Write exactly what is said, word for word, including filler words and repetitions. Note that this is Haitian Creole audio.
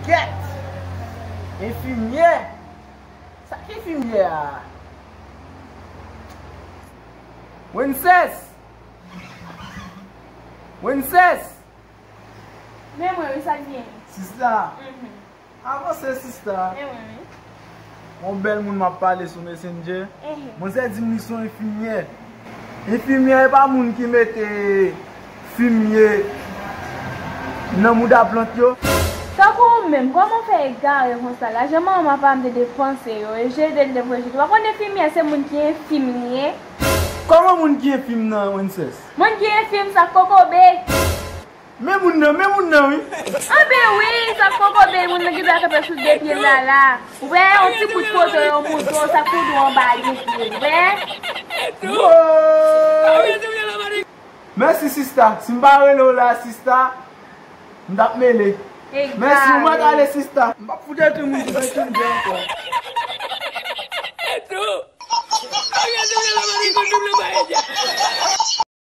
Kèt! Enfimyè! Sa k enfimyè a? Wences! Wences! Men mwen wi, sa k gen? Sista! Mhm. Avanse, sista! Men mwen wi. Yon bèl moun m ap pale sou Messenger. Ehe. Manzè di m li se yon enfimyè. Enfimyè e pa moun ki mete fimye nan mouda plant yo. Tankou ou menm, kòman w fè egare konsa la? Jan manman papa m te depanse yo, e jete l te voye jete. W pa konn enfimyè se moun ki enfim li ye? Kòman moun ki enfim nan, Wences? Moun ki enfim sa kokobe. Men moun nan, men moun nan wi. Anben wi, sa kokobe moun nan ki ta kanpe sou de pye l la la. Ou wè, yon ti bout foto yon mouton, sa koudou anba de pye l, ou wè? Woy! Mèsi sista. Si m pa rele w la sista, m t ap mele. Mèsi, ou mèt ale sista. M p ap fout ekri moun ki fè ekri m vre ankò.